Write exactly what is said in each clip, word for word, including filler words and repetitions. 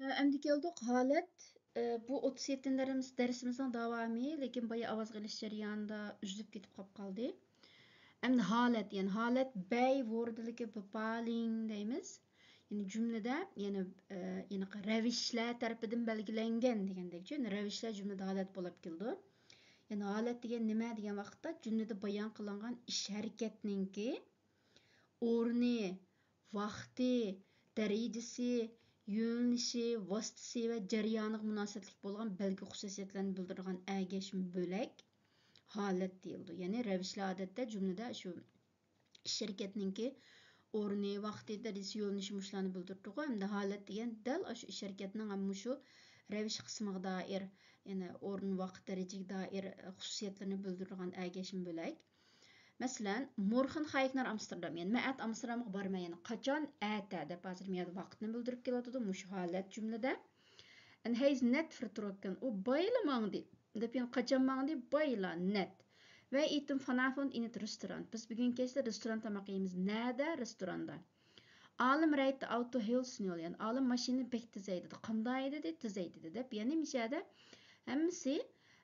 ئەمدى كەلدۇق ھالەت. ئە، بۇ ئوتتۇز يەتتىنچى دەرس-، دەرسىمىزنىڭ داۋامى، لېكىن بايا ئاۋازغا ئېلىش جەريانىدا ئۈزۈلۈپ كېتىپ قاپ قالدى. ئەمدى ھالەت، يەنى ھالەت بەي ۋورىدىلىكى بىپالىڭ دەيمىز. يەنى جۈملىدە، يەنى، ئە، يەنى رەۋىشلەر تەرىپىدىن بەلگىلەنگەن دېگەندەكچۇ، يەنى رەۋىشلەر جۈملىدە ھالەت بولاپ كېلىدۇ. يەنى ھالەت دېگەن نېمە دېگەن ۋاقىتتا، جۈملىدە بايان قىلىنغان ئىش ھەرىكەتنىڭكى ئورنى، ۋاقتى، دەرىجىسى، يۆنىلىشى، ۋاسىتىسى ۋە جەريانىغا مۇناسىۋەتلىك بولغان بەلگە خۇسۇسىيەتلەرنى بىلدۈرىدىغان ئەگەشمە بۆلەك ھالەت دېيىلىدۇ. يەنى رەۋىشلەر ئادەتتە جۈملىدە شۇ ئىش ھەرىكەتنىڭكى ئورنى، ۋاقتى، دەرىجىسى، يۆنىلىشى مۇشۇلارنى بىلدۈرۈپ تۇرغۇ. ھەمدە ھالەت دېگەن دەل ئاشۇ ئىش ھەرىكەتنىڭ ھەم مۇشۇ رەۋىش قىسمىغا دائىر، يەنى ئورۇن، ۋاقىت، دەرىجىگە دائىر خۇسۇسىيەتلىرىنى بىلدۈرىدىغان ئەگەشمە بۆلەك. مەسىلەن، مورخېن خايك نار ئامستېردام، يەنى مەن ئەتە ئامستېردامغا بارىمەن، يەنى قاچان؟ ئەتە دەپ ھازىر مۇ يەردە ۋاقىتنى بىلدۈرۈپ كېلىۋاتىدۇ، مۇشۇ ھالەت جۈملىدە. ئەن ھەيز نەت فىرتروككېن، ئۇ بايلا ماڭدى دەپ، يەنى قاچان ماڭدى؟ بايلا، نەت. ۋە ئىتىم فانافونت ئىنىت رېستوران، بىز بۈگۈن كەچتە رېستوران تاماق يەيمىز. نەدە؟ رېستوراندا. ئالىم رەيتتە ئاۋتو ھېلسنيول، يەنى ئالىم ماشىنىنى بەك تېز ھەيدىدى. قانداق ھەيدىدى؟ تېز ھەيدىدى دەپ، يەنى مۇشۇ يەردە ھەممىسى،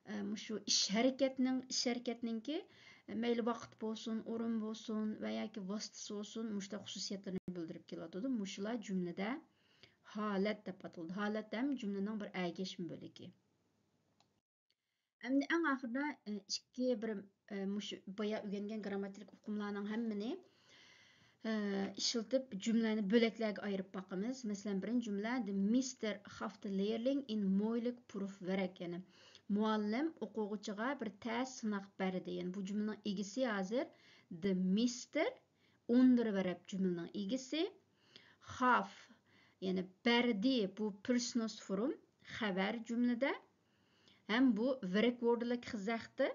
ئە، مۇشۇ ئىش ھەرىكەتنىڭ، ئىش ھەرىكەتنىڭكى، ئە، مەيلى ۋاقىت بولسۇن، ئورۇن بولسۇن ۋە ياكى ۋاسىتىسى بولسۇن، مۇشۇنداق خۇسۇسىيەتلىرىنى بىلدۈرۈپ كېلىۋاتىدۇ. مۇشۇلار جۈملىدە ھالەت دەپ ئاتىلىدۇ. ھالەت ھەم جۈملىنىڭ بىر ئەگەشمە بۆلىكى. ئەمدى ئەڭ ئاخىرىدا، ئىككى بىر، مۇشۇ بايا ئۆگەنگەن گىرامماتىكىلىق ئۇقۇملارنىڭ ھەممىنى، ئىشلىتىپ جۈملىلەرنى بۆلەكلەرگە ئايرىپ باقىمىز. مەسىلەن، بىرىنچى جۈملە، The Mister gaf de leerling een moeilijk proefwerk، يەنى مۇئەللىم ئوقۇغۇچىغا بىر تەس سىناق بەردى. يەنى بۇ جۈملىنىڭ ئىگىسى ھازىر The Mister ئوندۇرۇۋېرىپ جۈملىنىڭ ئىگىسى. Gaf، يەنى بەردى، بۇ پېرسوناژ فورم، خەۋەر جۈملىدە. ھەم بۇ ۋېرك ۋوردىلىك خىزەختە.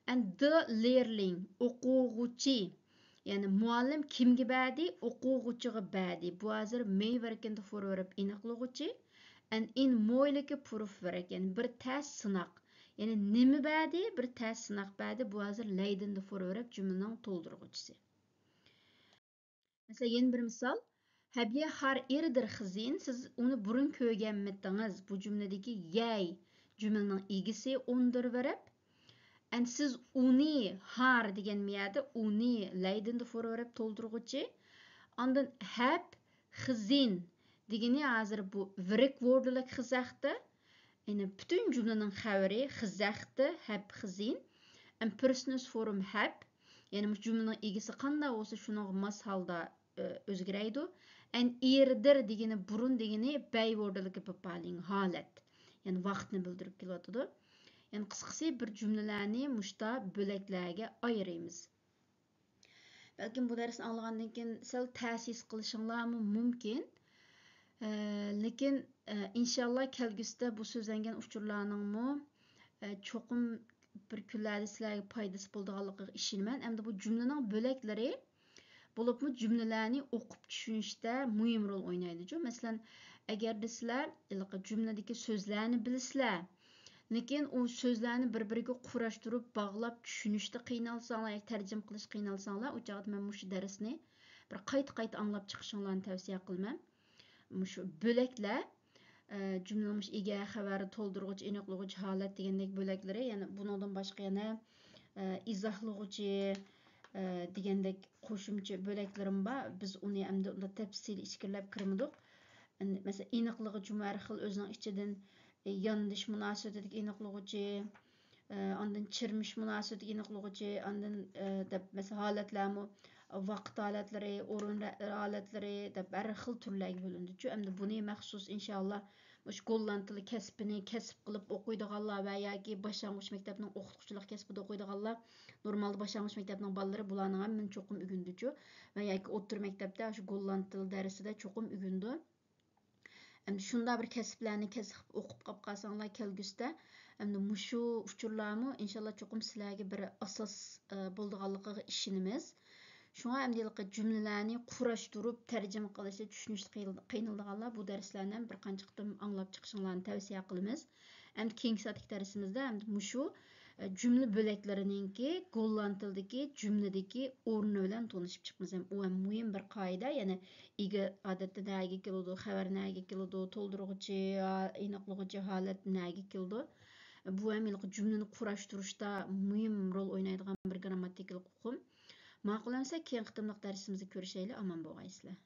ئەن دە لېرلىڭ، ئوقۇغۇچى. يەنى مۇئەللىم كىمگە بەردى؟ ئوقۇغۇچىغا بەردى. بۇ ھازىر مېي ۋېركىندە فورۋېرىپ ئېنىقلىغۇچى. ئەن ئىن مويلىكى پروف ۋېرك، يەنى بىر تەس سىناق. يەنى نېمە بەردى؟ بىر تەس سىناق بەردى. بۇ ھازىر لەيدىندە فورۋېرىپ جۈملىنىڭ تولدۇرغۇچىسى. مەسىلەن، يەنە بىر مىسال. Heb je haar eerder gezien؟ سىز ئۇنى بۇرۇن كۆرگەنمىتىڭىز؟ بۇ جۈملىدىكى يەي جۈملىنىڭ ئىگىسى ئوندۇرۇۋېرىپ. ئەن سىز ئۇنى، ھار دېگەن مەيەدە ئۇنى لەيدىندە فورۋېرىپ تولدۇرغۇچى. ئاندىن ھەب خىزىن دېگىنى ھازىر بۇ ۋىرك ۋوردىلىك خىزەختە. يەنى پۈتۈن جۈملىنىڭ خەۋىرى خىزەختە، ھەب خىزىن. ئەم پىرسنىس فورم ھەب. يەنى مۇشۇ جۈملىنىڭ ئىگىسى قانداق بولسا، شۇنىڭغا ماس ھالدا، ئۆ، ئۆزگىرەيدۇ. ئەن ئېردىر دېگىنى، بۇرۇن دېگىنى بەي ۋوردىلىكى بىپالىڭ ھالەت. يەنى ۋاقىتنى بىلدۈرۈپ كېلىۋاتىدۇ. يەنى قىسقىسى بىر جۈملىلەرنى مۇشتا بۆلەكلەرگە ئايرىيمىز. بەلكىم بۇ دەرسنى ئاڭلىغاندىن كېيىن سەل تەسىس قىلىشىڭلارمۇ مۇمكىن. ئە، لېكىن، ئە، ئىنشاللا كەلگۈسىدە بۇ سۆزلەنگەن ئۇچۇرلارنىڭمۇ، ئە، چوقۇم بىر كۈنلەردە سىلەرگە پايدىسى بولىدىغانلىقىغا ئىشىنىمەن. ئەمدى بۇ جۈملىنىڭ بۆلەكلىرى، بولۇپمۇ جۈملىلەرنى ئوقۇپ چۈشىنىشتە مۇھىم رول ئوينايدىچۇ. مەسىلەن، ئەگەردە سىلەر ھېلىقى جۈملىدىكى سۆزلەرنى بىلىسىلەر، لېكىن ئۇ سۆزلەرنى بىر-بىرىگە قۇراشتۇرۇپ، باغلاپ چۈشىنىشتە قىينالساڭلار ياكى تەرجىمە قىلىشتا قىينالساڭلار، ئۇ چاغدا مەن مۇشۇ دەرسنى بىر قايتا-قايتا ئاڭلاپ چىقىشىڭلارنى تەۋسىيە قىلىمەن. مۇشۇ بۆلەكلەر، ئە، جۈملىنىڭ مۇشۇ ئىگە، خەۋەر، تولدۇرغۇچ، ئېنىقلىغۇچ، ھالەت دېگەندەك بۆلەكلىرى، يەنە بۇنىڭدىن باشقا يەنە، ئە، ئىزاھلىغۇچى، ئە، دېگەندەك قوشۇمچە بۆلەكلىرىمۇ بار. بىز ئۇنى ئەمدى ئۇنداق تەپسىلىي ئىچكىرىلەپ كىرمىدۇق. ئەن-، مەسىلەن، ئېنىقلىغۇچىمۇ ھەر خىل ئۆزىنىڭ ئىچىدىن، ئە، ياندىش مۇناسىۋىتىدىكى ئېنىقلىغۇچى، ئاندىن چىرمىش مۇناسىۋىتىگە ئېنىقلىغۇچى، ئاندىن، ئە، دەپ مەسىلەن، ھالەتلەرمۇ، ۋاقىت ھالەتلىرى، ئورۇن رە-، ھالەتلىرى دەپ ھەر خىل تۈرلەرگە بۆلۈنىدىچۇ. ئەمدى بۇنى مەخسۇس، ئىنشائاللا، مۇشۇ گوللاند تىلى كەسپىنى كەسىپ قىلىپ ئوقۇيدىغانلار ۋە ياكى باشلانغۇچ مەكتەپنىڭ ئوقۇتقۇچىلىق كەسپىدە ئوقۇيدىغانلار، نورمالدا باشلانغۇچ مەكتەپنىڭ بالىلىرى بۇلارنىڭ ھەممىنى چوقۇم ئۆگىنىدىچۇ. ۋە ياكى ئوتتۇرا مەكتەپتە شۇ گوللاند تىلى دەرسىدە چوقۇم ئۆگىنىدۇ. ئەمدى شۇنداق بىر كەسىپلەرنى كەسىپ قىلىپ ئوقۇپ قاپ قالساڭلار كەلگۈسىدە، ئەمدى مۇشۇ ئۇچۇرلارمۇ ئىنشاللا چوقۇم سىلەرگە بىر ئاساس، ئە، بولىدىغانلىقىغا ئىشىنىمىز. شۇڭا ئەمدى ھېلىقى جۈملىلەرنى قۇراشتۇرۇپ تەرجىمە قىلىشتا، چۈشىنىشتە قىينىل-، قىينىلىدىغانلار بۇ دەرسلەرنى ھەم بىر قانچە قېتىم ئاڭلاپ چىقىشىڭلارنى تەۋسىيە قىلىمىز. ئەمدى كېيىنكى سائەتتىكى دەرسىمىزدە ئەمدى مۇشۇ، جۈملە بۆلەكلىرىنىڭكى گوللاند تىلىدىكى جۈملىدىكى ئورنى بىلەن تونۇشۇپ چىقىمىز. ھەم ئۇ ھەم مۇھىم بىر قائىدە، يەنى ئىگە ئادەتتە نەگە كېلىدۇ، خەۋەر نەگە كېلىدۇ، تولدۇرغۇچى، ھا-، ئېنىقلىغۇچى ھالەت نەگە كېلىدۇ. بۇ ھەم ھېلىقى جۈملىنى قۇراشتۇرۇشتا مۇھىم رول ئوينايدىغان بىر گرامماتىكىلىق ئۇقۇم. ماقۇللانسا، كېيىنقى قېتىملىق دەرسىمىزدە كۆرۈشەيلى، ئامان بولغايسىلەر.